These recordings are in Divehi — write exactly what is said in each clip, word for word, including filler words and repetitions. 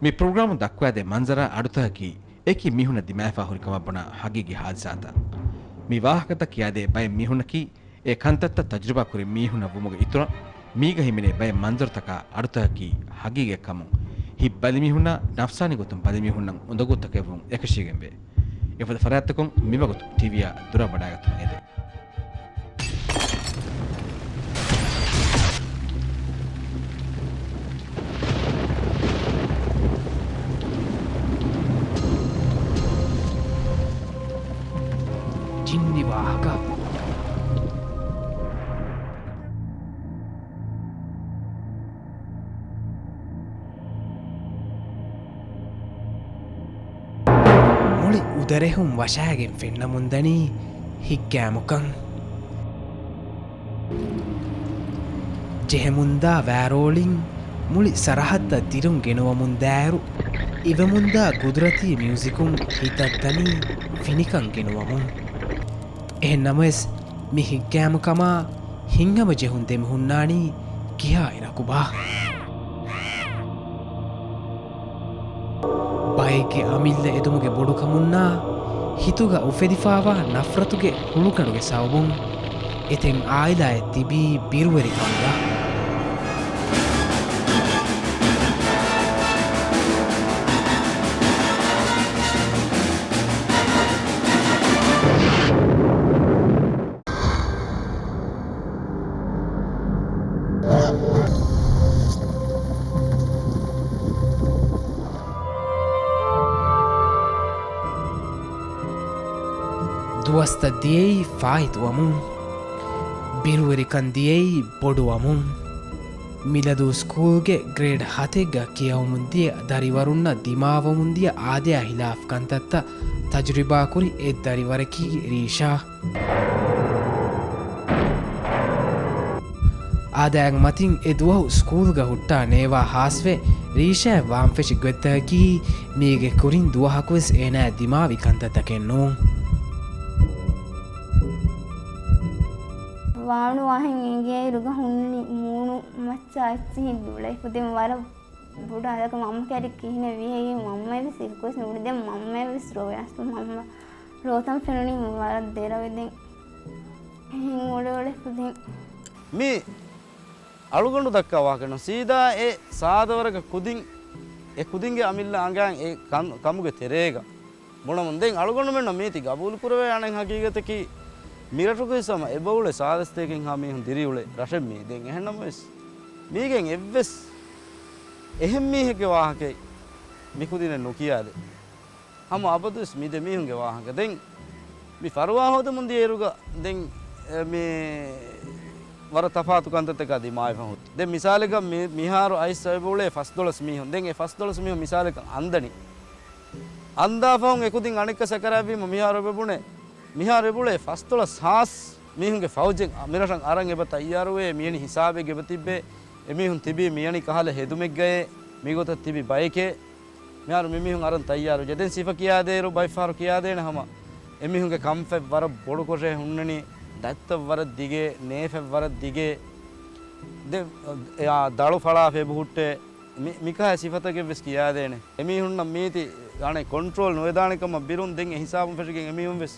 މި ޕްރޮގްރާމުން ދައްކުވާދޭ މަންޒަރާ އަޑުތަކަކީ އެކި މީހުންނަށް ދިމާވެފާ ހުރި ކަމަށް ބުނާ ހަގީގީ ހާދިސާތައް. މި ވާހަކަތައް ކިޔާދޭ ބައެއް މީހުންނަކީ އެ ކަންތައްތައް ތަޖުރިބާ ކުރި މީހުންނަށް ވުމުގެ އިތުރަށް، މީގަ ހިމެނޭ ބައެއް މަންޒަރުތަކާ އަޑުތަކަކީ ހަގީގަތްކަމުން، ހިތް ބަލިމީހުންނާ ނަފްސާނީ ގޮތުން ބަލިމީހުންނަށް އުނދަގޫތަކެއްވުން އެކަށީގެންވޭ. އެފަދަ ފަރާތްތަކުން މިވަގުތު ޓީވީއާ ދުރަށް ވަޑައިގަތުމަށް އެދެން. ޖިންނި ވާހަކަ. މުޅި އުދަރެހުން ވަށާގެން ފެންނަމުންދަނީ ހިތްގައިމުކަން. ޖެހެމުންދާ ވާރޯޅިން މުޅި ސަރަހައްދަށް ދިރުން ގެނުވަމުންދާއިރު، އިވެމުންދާ ގުދުރަތީ މިއުޒިކުން ހިތަށް ދަނީ ފިނިކަން ގެނުވަމުން. އެހެންނަމަވެސް، މި ހިތްގައިމުކަމާ ހިތްހަމަޖެހުން ދެމިހުންނާނީ ކިހާ އިރަކުބާ؟ ބައެއްގެ އަމިއްލަ އެދުމުގެ ބޮޑުކަމުންނާ ހިތުގަ އުފެދިފާވާ ނަފްރަތުގެ ހުޅުގަނޑުގެ ސަބަބުން އެތައް އާއިލާއެއް ތިބީ ބިރުވެރިކަމުގަ. ދުވަސްތައް ދިޔައީ ފާއިތުވަމުން، ބިރުވެރިކަން ދިޔައީ ބޮޑުވަމުން. މިލަދޫ ސްކޫލްގެ ގްރޭޑް ހަތެއްގަ ކިޔަވަމުން ދިޔަ ދަރިވަރުންނަށް ދިމާވަމުން ދިޔަ އާދަޔާ ހިލާފް ކަންތައްތައް ތަޖުރިބާކުރި އެއް ދަރިވަރަކީ ރީޝާ. އާދައިގެ މަތިން އެ ދުވަހު ސްކޫލްގަ ހުއްޓާ ނޭވާ ހާސްވެ، ރީޝާއަށް ވާންފެށި ގޮތްތަކަކީ މީގެ ކުރިން ދުވަހަކުވެސް އޭނާއަށް ދިމާވި ކަންތައްތަކެއް ނޫން. ވާނު ވާހެން އެނގޭއިރުގަ ހުންނި މޫނު މައްޗާ އެއްޗިހި ދުޅައިފުދިން ވަރަށް ބޮޑު ހަދަކަށް މަންމަ ކައިރި ކިހިނެއް ވީހެއްޔޭ މަންމައެއްވެސް އެކުވެސް ނުވުނީ. ދެން މަންމައެއްވެސް ރޮވެ އަސްލު މަންމަ ރޯތަން ފެނުނީ ވަރަށް ދެރަވެ ދެން ހިން އުޅެ އުޅެފު ދެން. މި އަޅުގަނޑު ދައްކާ ވާހަކަ ނޫން. ސީދާ އެ ސާދަވަރަކަށް ކުދިން، އެ ކުދިންގެ އަމިއްލަ އަނގައިން އެ ކަން-، ކަމުގެ ތެރޭގަ ބުނަމުން ދެން އަޅުގަނޑުމެންނަށް މީތި ގަބޫލު ކުރެވޭ އަނެއް ހަގީގަތަކީ، މިރަށުގައި ހަމަ އެބައުޅޭ ސާދަސްތޭކެއްހާ މީހުން ދިރިއުޅޭ ރަށެއް މީ. ދެން އެހެންނަމަވެސް، މީގެން އެއްވެސް އެހެން މީހެއްގެ ވާހަކައެއް މިކުދިނެއް ނުކިޔާދޭ. ހަމަ އަބަދުވެސް މި ދެ މީހުންގެ ވާހަކަ. ދެން މި ފަރުވާ ހޯދަމުން ދިޔައިރުގަ ދެން، އެ، މި ވަރަށް ތަފާތު ކަންތައްތަކާ ދިމާވެފަ ހުއްޓި. ދެން މިސާލެއްގަ މި-، މިހާރު އައިސް އެބައުޅޭ ފަސްދޮޅަސް މީހުން. ދެން އެ ފަސްދޮޅަސް މީހުން މިސާލެއްކަން އަންދަނީ. އަންދާފަހުން އެކުދިން އަނެއްކާ ސަކަރާތްވީމަ މިހާރު އެބަބުނޭ. މިހާރު އެބައުޅޭ ފަސްދޮޅަސް ހާސް މީހުންގެ ފައުޖެއް މިރަށަށް އަރަން އެބަ ތައްޔާރުވޭ، މިއެނި ހިސާބެއްގަ އެބަ ތިއްބޭ، އެމީހުން ތިބީ މިއަނި ކަހަލަ ހެދުމެއްގައޭ، މިގޮތަށް ތިބި ބައެކޭ، މިހާރު މިމީހުން އަރަން ތައްޔާރު. ދެން ސިފަ ކިޔާދޭއިރު ބައެއްފަހަރު ކިޔާދޭނެ ހަމަ އެމީހުންގެ ކަންފަތް ވަރަށް ބޮޑުކޮށޭ ހުންނަނީ، ދަތްތައް ވަރަށް ދިގޭ، ނޭފަތް ވަރަށް ދިގޭ. ދެން އެ، އާ، ދަޅު ފަޅާފަ އެބަ ހުއްޓޭ. މި-، މިކަހަލަ ސިފަތަކެއްވެސް ކިޔާދޭނެ. އެމީހުންނަށް މީތި އަނެއް ކޮންޓްރޯލް ނުވެދާނެ ކަމަށް ބިރުން ދެން އެ ހިސާބުން ފެށިގެން އެމީހުންވެސް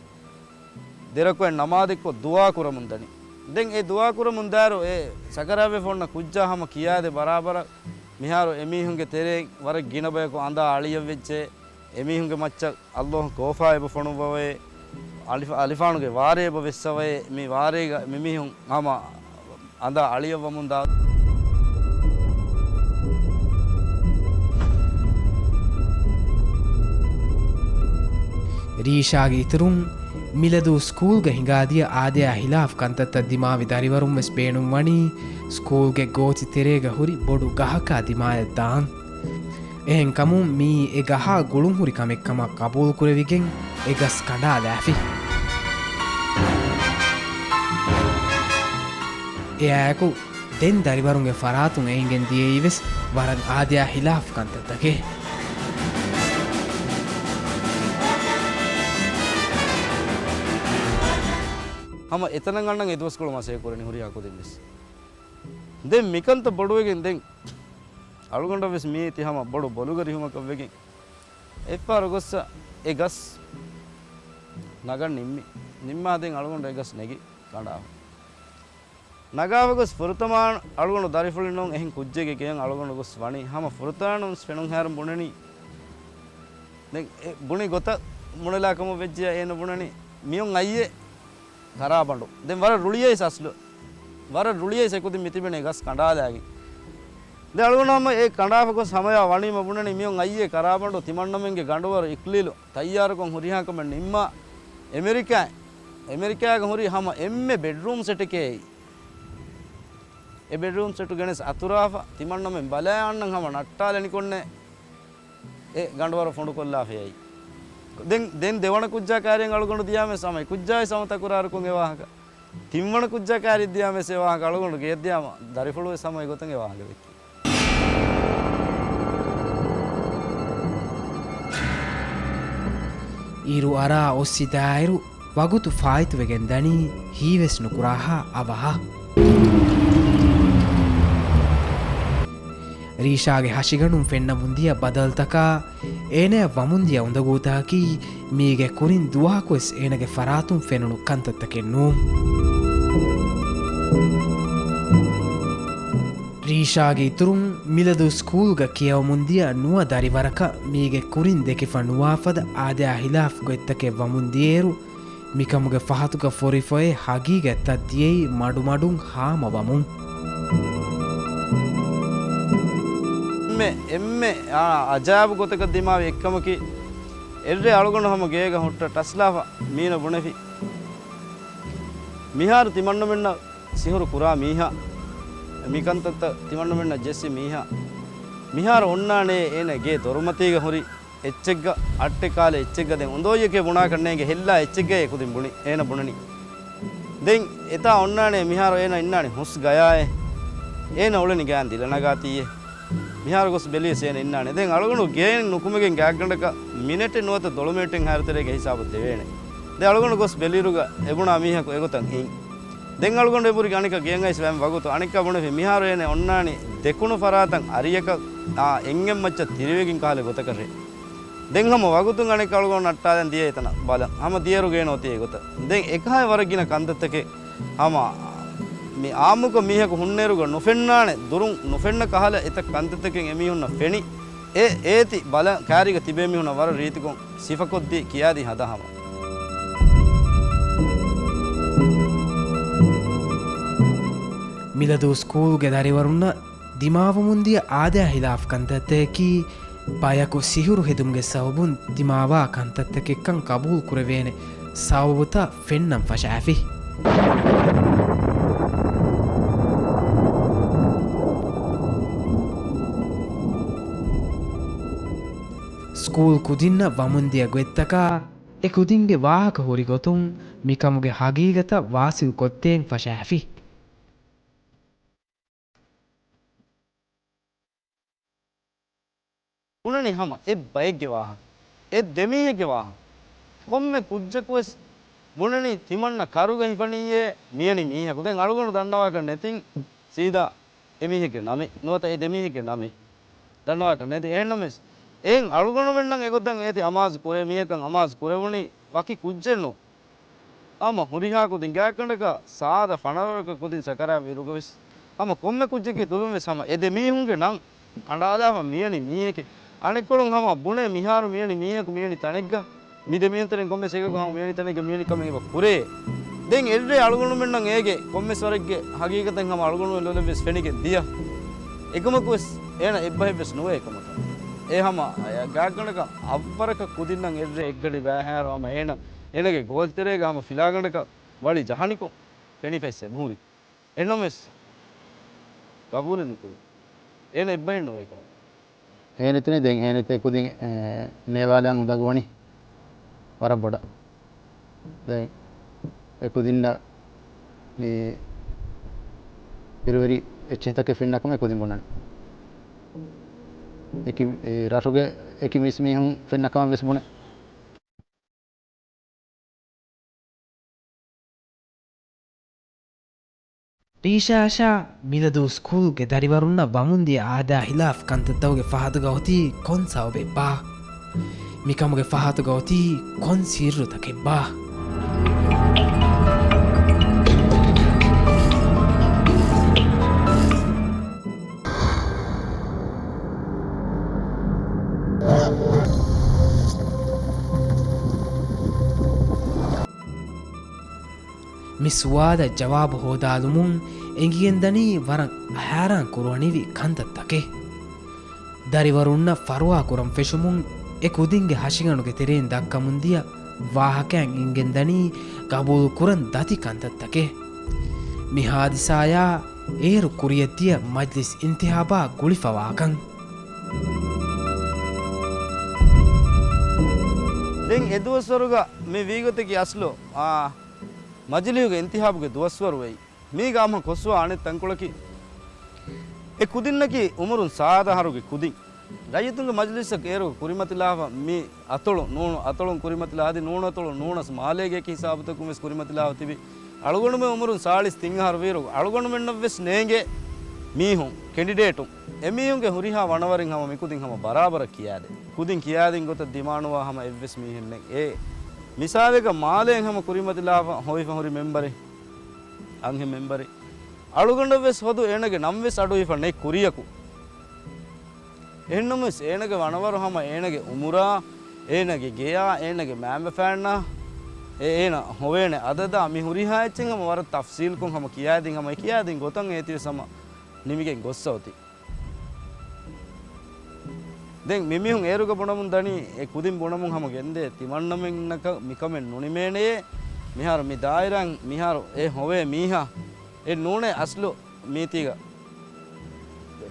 ދެރަކޮޅެއް ނަމާދެއްކޮށް ދުޢާ ކުރަމުން ދަނީ. ދެން އެ ދުޢާ ކުރަމުން ދާއިރު އެ ސަކަރާތްވެފަ އޮންނަ ކުއްޖާ ހަމަ ކިޔާދޭ ބަރާބަރަށް މިހާރު އެމީހުންގެ ތެރެއިން ވަރަށް ގިނަ ބަޔަކު އަނދާ އަޅިއަށް ވެއްޖެ. އެމީހުންގެ މައްޗަށް ﷲ އަށް ކޯފާ އެބަ ފޮނުއްވަވައޭ، އަލިފާ-، އަލިފާނުގެ ވާރޭ އެބަ ވެއްސަވައޭ، މި ވާރޭގަ މިމީހުން ހަމަ އަނދާ އަޅިއަށް ވަމުން ދާ. ރީޝާގެ އިތުރުން، މިލަދޫ ސްކޫލްގަ ހިނގާދިޔަ އާދަޔާ ހިލާފް ކަންތައްތައް ދިމާވި ދަރިވަރުން ވެސް ބޭނުންވަނީ، ސްކޫލްގެ ގޯތި ތެރޭގަ ހުރި ބޮޑު ގަހަކާ ދިމާޔަށް ދާން. އެހެންކަމުން މިއީ އެ ގަހާ ގުޅުންހުރި ކަމެއްކަމަށް ގަބޫލުކުރެވިގެން އެ ގަސް ކަނޑާލާފި. އެއާއެކު ދެން ދަރިވަރުންގެ ފަރާތުން އެނގެން ދިޔައީވެސް ވަރަށް އާދަޔާ ހިލާފް ކަންތައްތަކެއް. ހަމަ އެތަނަށް އަންނަން އެ ދުވަސްކޮޅު މަސައްކަތް ކުރަނީ ހުރިހާ ކުދިންވެސް. ދެން މިކަންތައް ބޮޑުވެގެން ދެން އަޅުގަނޑަށް ވެސް މީތި ހަމަ ބޮޑު ބޮލުގަ ރިހުމަކަށް ވެގެން، އެއްފަހަރު ގޮއްސަ އެ ގަސް ނަގަން ނިންމި. ނިންމާ ދެން އަޅުގަނޑު އެ ގަސް ނެގި ކަނޑާފަ. ނަގާފަ ގޮސް ފުރަތަމަ އަޅުގަނޑު ދަރިފުޅި ނޫން އެހެން ކުއްޖެއްގެ ގެޔަށް އަޅުގަނޑު ގޮސް ވަނީ. ހަމަ ފުރަތަމަ ވެސް ފެނުން ހާރުން ބުނެނީ. ދެން އެ ބުނި ގޮތަށް މުޅިލާ ކަމަށް ވެއްޖެޔާ އޭނަ ބުނަނީ މިއޮން އައްޔެ ކަރާބަނޑު. ދެން ވަރަށް ރުޅިއައިސް އަސްލު. ވަރަށް ރުޅިއައިސް އެކުދިން މިތިބެނީ ގަސް ކަނޑާލާގެން. ދެން އަޅުގަނޑު ހަމަ އެ ކަނޑާފަ ގޮސް ހަމަޔާ ވަނީމަ ބުނަނީ މިއޮން އައްޔެ ކަރާބަނޑު ތިމަންނަމެންގެ ގަނޑުވަރު އިކްލީލު ތައްޔާރުކޮށް ހުރިހާ ކަމެއް ނިންމާ އެމެރިކާ، އެމެރިކާގަ ހުރި ހަމަ އެންމެ ބެޑްރޫމް ސެޓެކޭ. އެ ބެޑްރޫމް ސެޓު ގެނެސް އަތުރާފަ ތިމަންނަމެން ބަލާ އަންނަން ހަމަ ނައްޓާލެނިކޮށްނެ އެ ގަނޑުވަރު ފޮނޑުކޮށްލާފައި. ދެން، ދެން ދެވަނަ ކުއްޖާ ކާރިއަށް އަޅުގަނޑު ދިޔާމެސް ހަމަ އެ ކުއްޖާވެސް ހަމަ ތަކުރާރުކޮށް އެ ވާހަކަ. ތިންވަނަ ކުއްޖާ ކާރިއަށް ދިޔާމެސް އެ ވާހަކަ އަޅުގަނޑު ގެޔަށް ދިޔާމަ ދަރިފުޅުވެސް ހަމަ އެގޮތަށް އެ ވާހަކަ ދެއްކި. އިރު އަރާ އޮއްސިދާއިރު، ވަގުތު ފާއިތުވެގެން ދަނީ ހީވެސް ނުކުރާހާ އަވަހަށް. ރީޝާގެ ހަށިގަނޑުން ފެންނަމުން ދިޔަ ބަދަލުތަކާ، އޭނަޔަށް ވަމުން ދިޔަ އުނދަގޫތަކަކީ، މީގެ ކުރިން ދުވަހަކުވެސް އޭނަގެ ފަރާތުން ފެނުނު ކަންތައްތަކެއް ނޫން. ރީޝާގެ އިތުރުން، މިލަދޫ ސްކޫލްގަ ކިޔަވަމުން ދިޔަ ނުވަ ދަރިވަރަކަށް މީގެ ކުރިން ދެކިފަ ނުވާފަދަ އާދަޔާ ހިލާފް ގޮތްތަކެއް ވަމުން ދިޔައިރު، މިކަމުގެ ފަހަތުގަ ފޮރިފޮއެ ހަގީގަތްތައް ދިޔައީ މަޑުމަޑުން ހާމަވަމުން. އެންމެ، އެންމެ، އާ، އަޖާބު ގޮތަކަށް ދިމާވި އެއްކަމަކީ، އެއްރޭ އަޅުގަނޑު ހަމަ ގޭގަ ހުއްޓަ ޓަސްލާފަ މީނަ ބުނެފި. މިހާރު ތިމަންނަމެންނަށް ސިހުރު ކުރާ މީހާ، މިކަންތައްތައް ތިމަންނަމެންނަށް ޖެއްސި މީހާ، މިހާރު އޮންނާނޭ އޭނަ ގޭ ދޮރުމަތީގަ ހުރި އެއްޗެއްގަ، އައްޓެއް ކާލެ އެއްޗެއްގަ ދެން އުނދޯއްޔެކޭ ބުނާކަށް ނޭނގެ ހެއްލާ އެއްޗެއްގައޭ ކުދިން ބުނި، އޭނަ ބުނަނީ. ދެން އެތާ އޮންނާނޭ މިހާރު އޭނަ އިންނާނީ ހުސް ގަޔާއޭ. އޭނަ އުޅެނީ ގާތް ދިލަނަގާތީއޭ. މިހާރު ގޮސް ބެލިޔަސް އޭނަ އިންނާނެ. ދެން އަޅުގަނޑު ގެއިން ނުކުމެގެން ގާތްގަނޑަކަށް މިނެޓެއް ނުވަތަ ދޮޅު މިނެޓެއް ހާއިރުތެރޭގެ ހިސާބަށް ދެވޭނެ. ދެން އަޅުގަނޑު ގޮސް ބެލިއިރުގަ އެބުނާ މީހަކު އެގޮތަށް އިން. ދެން އަޅުގަނޑު އެބުރި އަނެކަ ގެޔަށް އައިސް ވަމި ވަގުތު އަނެއްކާ ބުނެފި މިހާރު އޭނަ އޮންނާނީ ދެކުނު ފަރާތަށް އަރިއަކަށް އާ އެންގެން މައްޗަށް ތިރިވެގެން ކަހަލަ ގޮތަކަށް ރޭ. ދެން ހަމަ ވަގުތުން އަނެއްކާ އަޅުގަނޑު ނައްޓާލަން ދިޔަ އެތަނަށް ބަލަން. ހަމަ ދިޔައިރު ގޭނަ އޮތީ އެގޮތަށް. ދެން އެކަހަލަ ވަރަށް ގިނަ ކަންތައްތަކެއް ހަމަ މި އާއްމުކޮށް މީހަކު ހުންނައިރުގަ ނުފެންނާނެ، ދުރުން ނުފެންނަ ކަހަލަ އެތައް ކަންތައްތަކެއް އެމީހުންނަށް ފެނި. އެ އޭތި ބަލަން ކާރީގަ ތިބޭ މީހުންނަށް ވަރަށް ރީތިކޮށް ސިފަކޮށްދީ ކިޔާދީ ހަދާ ހަމަ. މިލަދޫ ސްކޫލްގެ ދަރިވަރުންނަށް ދިމާވަމުންދިޔަ އާދަޔާ ހިލާފް ކަންތައްތަކަކީ، ބަޔަކު ސިހުރު ހެދުމުގެ ސަބަބުން ދިމާވާ ކަންތައްތަކެއްކަން ޤަބޫލު ކުރެވޭނެ ސަބަބުތައް ފެންނަން ފަށާފި. ސްކޫލް ކުދިންނަށް ވަމުންދިޔަ ގޮތްތަކާ، އެ ކުދިންގެ ވާހަކަ ހުރި ގޮތުން މިކަމުގެ ހަގީގަތައް ވާސިލް ކޮށްދޭން ފަށާފި. ބުނަނީ ހަމަ އެއް ބައެއްގެ ވާހަކަ، އެއް ދެމީހެއްގެ ވާހަކަ. ކޮންމެ ކުއްޖަކުވެސް ބުނަނީ ތިމަންނަ ކަރުގަ ހިފަނީއޭ މިޔަނި މީހަކު. ދެން އަޅުގަނޑު ދަންނަވާކަށް ނެތިން ސީދާ އެމީހެއްގެ ނަމެއް ނުވަތަ އެ ދެމީހެއްގެ ނަމެއް ދަންނަވާކަށް ނެތި. އެހެންނަމަވެސް، އެހެން އަޅުގަނޑުމެންނަށް އެގޮތަށް އޭތި އަމާޒު ކުރޭ މީހަކަށް އަމާޒު ކުރެވުނީ ވަކި ކުއްޖެއް ނޫން. ހަމަ ހުރިހާ ކުދިން ގާތްގަނޑަކަށް ސާދަ ފަނަރަވަރަކަށް ކުދިން ސަކަރާތްވި އިރުގަވެސް، ހަމަ ކޮންމެ ކުއްޖެއްގެ ދުލުންވެސް ހަމަ އެ ދެ މީހުންގެ ނަން ކަނޑާލާފަ މިޔަނި މީހެކޭ. އަނެއްކޮޅުން ހަމަ ބުނޭ މިހާރު މިޔަނި މީހަކު މިޔަނި ތަނެއްގަ، މި ދެ މީހުން ތެރެއިން ކޮންމެސް އެކަކު ހަމަ މިޔަނި ތަނެއްގަ މިޔަނި ކަމެއް އެބަ ކުރޭ. ދެން އެއްރޭ އަޅުގަނޑުމެންނަށް އޭގެ ކޮންމެސް ވަރެއްގެ ހަގީގަތެއް ހަމަ އަޅުގަނޑުމެން ލޮލަށްވެސް ފެނިގެން ދިޔަ. އެކަމަކުވެސް އޭނަ އެއްބަހެއްވެސް ނުވޭ އެކަމަކަށް. އެ ހަމަ ގާތްގަނޑަކަށް އަށްވަރަކަށް ކުދިންނަށް އެއްރޭ އެއްގަޑި ބައިހާރު ހަމަ އޭނަ، އޭނަގެ ގޯތިތެރޭގަ ހަމަ ފިލާގަނޑަކަށް ވަޅި ޖަހަނިކޮށް ފެނިފައިސް އެބަހުރި. އެހެންނަމަވެސް، ގަބޫލެއް ނުކުރި. އޭނަ އެއްބަހެއް ނުވޭ ކަމަށް. އޭނަ އެތަނެއް ދެން އޭނަ އެތެ ކުދިން، އެ، ނޭވާލާން އުނދަގޫވަނީ ވަރަށް ބޮޑަށް. ދެން އެ ކުދިންނަށް މި ބިރުވެރި އެއްޗެހިތަކެއް ފެންނަ ކަމަށް އެ ކުދިން ބުނަން. އެކި، އެ ރަށުގެ އެކި މީސްމީހުން ފެންނަ ކަމަށް ވެސް ބުނެ. ޓީޝާޝާ މިލަދޫ ސްކޫލްގެ ދަރިވަރުންނަށް ވަމުންދިޔަ އާދާ ހިލާފް ކަންތައްތަކުގެ ފަހަތުގަ އޮތީ ކޮން ސަބަބެއްބާ؟ މިކަމުގެ ފަހަތުގަ އޮތީ ކޮން ސިއްރުތަކެއްބާ؟ މި ސުވާލަށް ޖަވާބު ހޯދާލުމުން އެނގިގެންދަނީ ވަރަށް ހައިރާން ކުރުވަނިވި ކަންތައްތަކެއް. ދަރިވަރުންނަށް ފަރުވާ ކުރަން ފެށުމުން އެ ކުދިންގެ ހަށިގަނޑުގެ ތެރެއިން ދައްކަމުންދިޔަ ވާހަކައިން އެނގިގެންދަނީ ގަބޫލު ކުރަން ދަތި ކަންތައްތަކެއް. މި ހާދިސާޔާ އޭރު ކުރިޔަށްދިޔަ މަޖްލިސް އިންތިހާބާ ގުޅިފަވާކަން. ދެން އެ ދުވަސްވަރުގަ މި ވީގޮތަކީ އަސްލު، އާ، މަޖިލީހުގެ އިންތިހާބުގެ ދުވަސްވަރު ވެއި. މީގަ ހަމަ ކޮށްސުވާ އަނެއް ތަންކޮޅަކީ، އެ ކުދިންނަކީ އުމުރުން ސާދަ އަހަރުގެ ކުދިން. ރައްޔިތުންގެ މަޖިލިސްއަކަށް އޭރު ކުރިމަތިލާފަ މި އަތޮޅު ނޫނު އަތޮޅުން ކުރިމަތިލާ އަދި ނޫނު އަތޮޅު ނޫނަސް މާލޭގެ އެކި ހިސާބުތަކުން ވެސް ކުރިމަތިލާފަ ތިބި. އަޅުގަނޑުމެން އުމުރުން ސާޅީސް ތިން އަހަރު ވީއިރު އަޅުގަނޑުމެންނަށް ވެސް ނޭނގޭ މީހުން، ކެންޑިޑޭޓުން. އެމީހުންގެ ހުރިހާ ވަނަވަރެއް ހަމަ މިކުދިން ހަމަ ބަރާބަރަށް ކިޔާދޭ. ކުދިން ކިޔާދިން ގޮތަށް ދިމާނުވާ ހަމަ އެއްވެސް މީހެއް ނެތް. އޭ މިސާލެއްގަ މާލޭން ހަމަ ކުރިމަތިލާފަ ހޮވިފަ ހުރި މެމްބަރެއް، އަންހެން މެމްބަރެއް. އަޅުގަނޑަށް ވެސް ހޮދު އޭނަގެ ނަން ވެސް އަޑުއިވިފަ ނެތް ކުރިޔަކު. އެހެންނަމަވެސް އޭނަގެ ވަނަވަރު ހަމަ އޭނަގެ އުމުރާ، އޭނަގެ ގެޔާ، އޭނަގެ މައިންބަފައިންނާ، އެ އޭނަ ހޮވޭނެ އަދަދާ މި ހުރިހާ އެއްޗެއް ހަމަ ވަރަށް ތަފްސީލްކޮށް ހަމަ ކިޔާދިން ހަމަ އެ ކިޔާދިން ގޮތަށް އޭތިވެސް ހަމަ ނިމިގެން ގޮއްސަ އޮތީ. ދެން މިމީހުން އޭރުގަ ބުނަމުން ދަނީ، އެ ކުދިން ބުނަމުން ހަމަ ގެންދޭ، ތިމަންނަމެންނަކަށް މިކަމެއް ނުނިމޭނެޔޭ. މިހާރު މި ދާއިރާއިން މިހާރު އެ ހޮވޭ މީހާ އެއް ނޫނޭ އަސްލު މީތީގަ.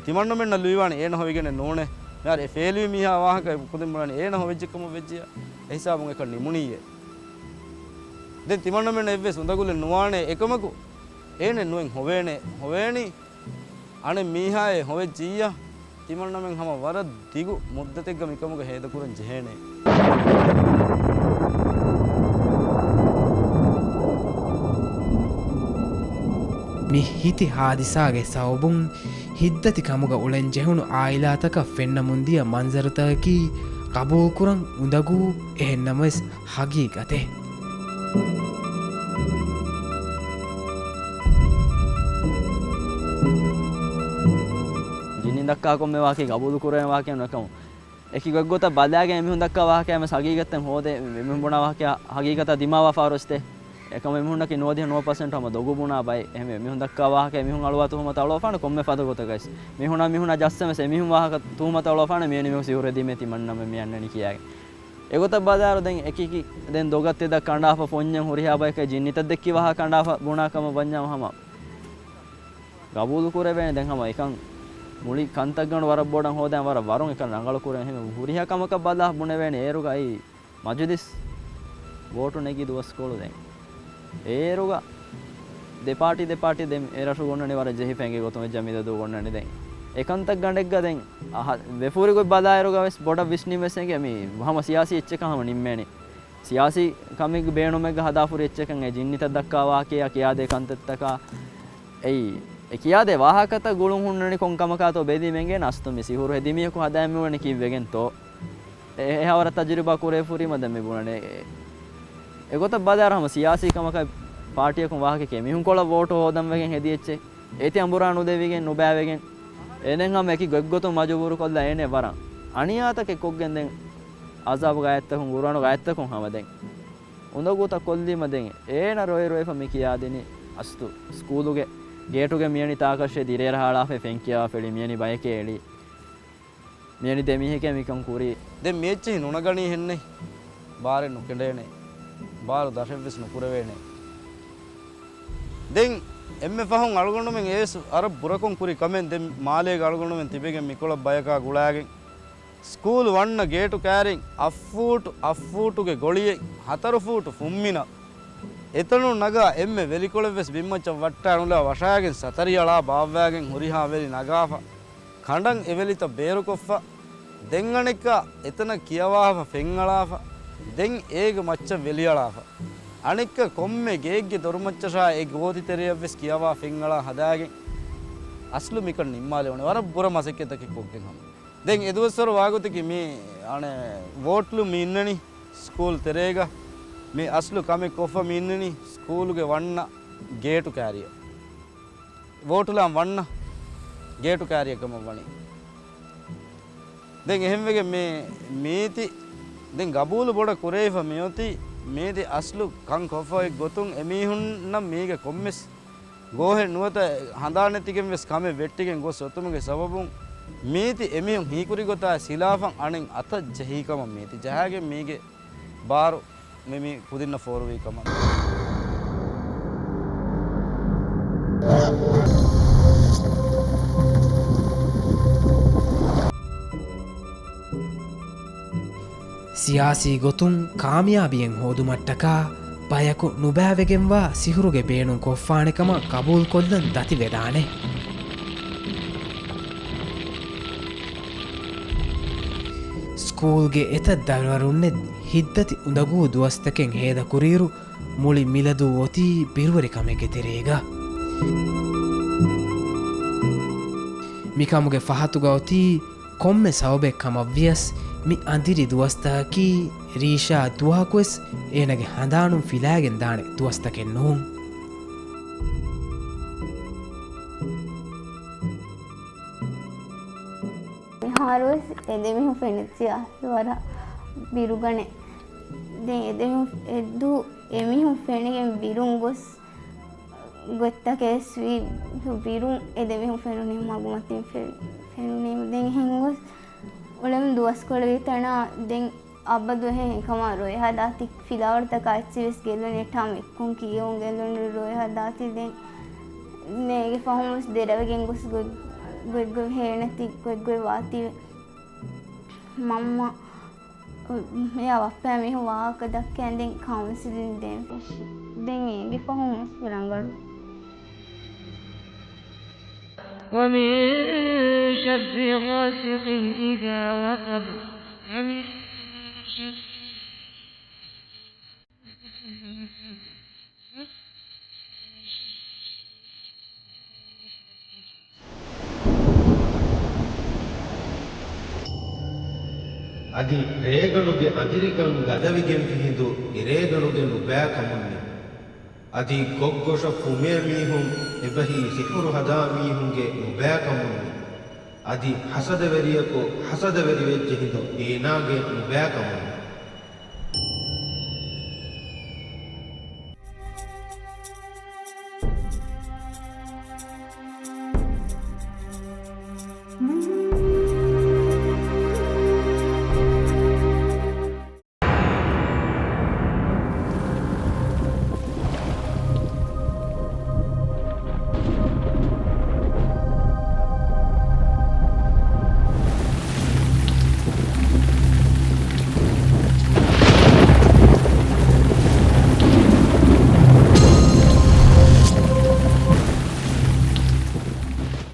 ތިމަންނަމެންނަށް ލުއިވާނެ އޭނަ ހޮވިގެނެއް ނޫނޭ. މިހާރު އެ ފޭލުވި މީހާ ވާހަކަ އެ ކުދިން ބުނަނީ އޭނަ ހޮވެއްޖެ ކަމަށް ވެއްޖިޔާ. އެ ހިސާބުން އެކަން ނިމުނީއޭ. ދެން ތިމަންނަމެންނަށް އެއްވެސް އުނދަގުލެއް ނުވާނޭ އެކަމަކު، އޭނެއް ނުއެއް ހޮވޭނެ، ހޮވޭނީ އަނެއް މީހާއޭ ހޮވެއްޖިއްޔާ، ތިމަންނަމެން ހަމަ ވަރަށް ދިގު މުއްދަތެއްގަ މިކަމުގަ ހޭދަކުރަން ޖެހޭނެ. މި ހިތި ހާދިސާގެ ސަބަބުން ހިތްދަތި ކަމުގަ އުޅެން ޖެހުނު އާއިލާތަކަށް ފެންނަމުންދިޔަ މަންޒަރުތަކަކީ ގަބޫލުކުރަން އުނދަގޫ، އެހެންނަމަވެސް ހަގީގަތެއް. ޖިންނި ދައްކާ ކޮންމެ ވާހަކައެއް ގަބޫލު ކުރެވޭ ވާހަކައެއް ނޫން. އެކަމު އެކި ގޮތްގޮތަށް ބަލާގެން އެމީހުން ދައްކާ ވާހަކައެއް ހަމަ ހަގީގަތެއް ހޯދޭ. އެމީހުން ބުނާ ވާހަކައެއް ހަގީގަތަށް ދިމާވާފާރުވެސް ދޭ. އެކަމު އެމީހުންނަކީ ނުވަދިހަ ނުވަ ޕަސެންޓް ހަމަ ދޮގު ބުނާ ބައެއް. އެހެންވެ، އެމީހުން ދައްކާ ވާހަކައެއް މީހުން އަޅުވާ ތުހުމަތަށް އަޅުވާފާނެ ކޮންމެ ފަދަ ގޮތަކަށް. މީހުނާ މީހުނާ ޖައްސަން ވެސް އެމީހުން ވާހަކަ ތުހުމަތަށް އަޅުވާފާނެ މިވެނި މީހުން ސިހުރު ހެދީމޭ ތިމަންނަމެން މި އަންނަނީ ކިޔާގެން. އެގޮތަށް ބަލާއިރު ދެން އެކި އެކި ދެން ދޮގަށް ތެދަށް ކަނޑާފަ ފޮންޏެއް ހުރިހާ ބަޔަކަށް ޖިންނިތައް ދެއްކި ވާހަކަ ކަނޑާފަ ބުނާ ކަމަށް ވަންޏާ ހަމަ ގަބޫލު ކުރެވޭނެ. ދެން ހަމަ އެކަން މުޅި ކަންތައްގަނޑު ވަރަށް ބޮޑަށް ހޯދަން ވަރަށް ވަރުން އެކަން ރަނގަޅު ކުރެވޭނެ. ހުރިހާ ކަމަކަށް ބަލާ ބުނެވޭނެ އޭރުގައި މަޖިލިސް ވޯޓު ނެގި ދުވަސްކޮޅު ދެން އޭރުގަ ދެ ޕާޓީ ދެ ޕާޓީ ދެން އެ ރަށުގަ އޮންނަނީ ވަރަށް ޖެހިފަ އެނގޭ ގޮތުން ވެއްޖެ މިދަދޫގަ އޮންނަނީ ދެން. އެ ކަންތައްގަނޑެއްގަ ދެން އަހަ، ވެފުރި ގޮތް ބަލާއިރުގަ ވެސް ބޮޑަށް ވިސްނިން ވެސް އެނގޭ މި ހަމަ ސިޔާސީ އެއްޗެއް ކަމަށް ނިންމޭނެ. ސިޔާސީ ކަމެއްގެ ބޭނުމެއްގަ ހަދާފަ ހުރި އެއްޗަކަށް އެ ޖިންނިތައް ދައްކާ ވާހަކައާ ކިޔާދޭ ކަންތައްތަކާ އެއީ، އެ ކިޔާދޭ ވާހަކަތައް ގުޅުން ހުންނަނީ ކޮން ކަމަކާތޯ ބެލީމަ އެނގޭނެ އަސްތު މި ސިހުރު ހެދި މީހަކު ހަދާ މިވަނީ ކީއްވެގެންތޯ؟ އެ، އެހާވަރަށް ތަޖުރިބާ ކުރެވިފަ ހުރީމަ ދެން މި ބުނަނީ. އެ، އެގޮތަށް ބަލާއިރު ހަމަ ސިޔާސީ ކަމަކަށް ޕާޓީއަކުން ވާހަކަ ކިޔަން މީހުންކޮޅަށް ވޯޓު ހޯދަން ވެގެން ހެދި އެއްޗެއް. އޭތި އަނބުރާ ނުދެވިގެން ނުބައިވެގެން އޭނެ ހަމަ އެކި ގޮތްގޮތުން މަޖުބޫރުކޮށްލާ އޭނެ ވަރަށް އަނިޔާތަކެއް ކޮށްގެން ދެން އަޒާބުގަ އައްތަކުން ގުރާނުގަ އައްތަކުން ހަމަ ދެން އުނދަގޫތައް ކޮށްލީމަ ދެން އޭނަ ރޮއި ރޮއިފަ މި ކިޔާދިނީ އަސްތު ސްކޫލުގެ ގޭޓުގެ މިޔަނި ތާކަށޭ ދިރޭރަ ހާޅާފައި ފެން ކިޔަވާ ފެޅި މިޔަނި ބަޔެކޭ އެޅީ. މިޔަނި ދެމީހެކޭ މިކަން ކުރީ. ދެން މި އެއްޗެހި ނުނަގަނީ ހެންނެއް. ބާރެއް ނުކެނޑޭނެ. ބާރު ދަށެއްވެސް ނުކުރެވޭނެ. ދެން އެންމެ ފަހުން އަޅުގަނޑުމެން އޭސް އަރަށް ބުރަކޮން ކުރި ކަމެއް ދެން މާލޭގަ އަޅުގަނޑުމެން ތިބެގެން މިކޮޅަށް ބަޔަކާ ގުޅާގެން ސްކޫލް ވަންނަ ގޭޓު ކައިރިން އަށް ފޫޓު، އަށް ފޫޓުގެ ގޮޅިއެއް ހަތަރު ފޫޓު ފުންމިނަށް އެތަނުން ނަގާ އެންމެ ވެލިކޮޅެއްވެސް ބިންމައްޗަށް ވައްޓާ ނުލާ ވަށާގެން ސަތަރިއަޅާ ބާއްވާގެން ހުރިހާ ވެލި ނަގާފަ. ކަނޑަން އެ ވެލިތައް ބޭރުކޮށްފަ، ދެން އަނެއްކާ އެތަނަށް ކިޔަވާފަ ފެންއަޅާފަ، ދެން އޭގެ މައްޗަށް ވެލިއަޅާފަ. އަނެއްކާ ކޮންމެ ގެއެއްގެ ދޮރުމައްޗަށާ އެ ގޯތި ތެރެއަށްވެސް ކިޔަވާ ފެންއަޅާ ހަދާގެން އަސްލު މިކަން ނިންމާލެވުނެ. ވަރަށް ބުރަ މަސައްކަތްތަކެއް ކޮށްގެން ހަމަ. ދެން އެދުވަސްވަރު ވާގޮތަކީ މި އަނެއް ވޯޓްލު މި އިންނަނީ ސްކޫލް ތެރޭގަ. މި އަސްލު ކަމެއް ކޮށްފަ މި އިންނަނީ ސްކޫލުގެ ވަންނަ ގޭޓު ކާރިއަށް. ވޯޓުލާން ވަންނަ ގޭޓު ކާރިއަކަމަށް ވަނީ. ދެން އެހެންވެގެން މި މީތި ދެން ގަބޫލު ބޮޑަށް ކުރެވިފަ މިއޮތީ މީތި އަސްލު ކަން ކޮށްފަ އޮތް ގޮތުން އެމީހުންނަށް މީގެ ކޮންމެސް ގޯހެއް ނުވަތަ ހަނދާނެތިގެން ވެސް ކަމެއް ވެއްޓިގެން ގޮސް އޮތުމުގެ ސަބަބުން މީތި އެމީހުން ހީކުރި ގޮތާ ސިލާފަށް އަނެއް އަތަށް ޖެހީ ކަމަށް މީތި ޖަހާގެން މީގެ ބާރު މި މި ކުދިންނަށް ފޯރުވީ ކަމަށް. ސިޔާސީ ގޮތުން ކާމިޔާބީއެއް ހޯދުމަށްޓަކާ ބަޔަކު ނުބައިވެގެންވާ ސިހުރުގެ ބޭނުން ކޮށްފާނެ ކަމަށް ގަބޫލުކޮށްލަން ދަތިވެދާނެ. ސްކޫލްގެ އެތައް ދަރިވަރުންނެއް ހިތްދަތި އުނދަގޫ ދުވަސްތަކެއް ހޭދަކުރިއިރު، މުޅި މިލަދޫ އޮތީ ބިރުވެރިކަމެއްގެ ތެރޭގަ. މިކަމުގެ ފަހަތުގަ އޮތީ ކޮންމެ ސަބަބެއް ކަމަށްވިޔަސް، މި އަނދިރި ދުވަސްތަކަކީ ރީޝާ ދުވަހަކުވެސް އޭނަގެ ހަނދާނުން ފިލާގެން ދާނެ ދުވަސްތަކެއް ނޫން. މިހާރުވެސް އެދެމީހުން ފެނިއްޖެ އަހަރު ވަރަށް ބިރުގަނެ. ދެން އެދެމީހުން އެއްދު އެމީހުން ފެނިގެން ބިރުން ގޮސް ގޮތްތަކެއް ވެސް ވީ. ބިރުން އެދެމީހުން ފެނުނީ މަގުމަތިން ފެ-، ފެނުނީ. ދެން އެހެން ގޮސް އުޅެމުން ދުވަސްކޮޅެއް ވީތަނާ ދެން އަބަދު އެހެން އެކަމާ ރޮއެ ހަދާތި ފިލާވަޅުތަކާ އެއްޗިވެސް ގެއްލުނެއް ޓާމް އެއްކުން ކިޔެވުން ގެއްލުނު ރޮއެ ހަދާތި ދެން މޭގެ ފަހުން ވެސް ދެރަވެގެން ގޮސް ގޮތް-، ގޮތްގޮތް ހޭނެތި ގޮތްގޮތް ވާތީވެ. މަންމަ އެއާ ބައްޕަ މީހުން ވާހަކަ ދައްކައި ދެން ކައުންސިލިން ދޭން ފެށި. ދެން އޭގެ ފަހުން ވެސް ރަނގަޅު. ومن شر غاسق إذا وقب. ومن شر އަދި ރޭގަނޑުގެ އަނދިރިކަން ގަދަވިގެންފި ހިނދު އެރޭގަނޑުގެ ނުބައިކަމުންނެ. އަދި ކޮށްގޮށަށް ފުމޭ މީހުން އެބަހީ ސިހުރު ހަދާ މީހުންގެ ނުބައިކަމުންނެ. އަދި ހަސަދަވެރިޔަކު ހަސަދަވެރިވެއްޖެ ހިނދު އޭނާގެ ނުބައިކަމުން.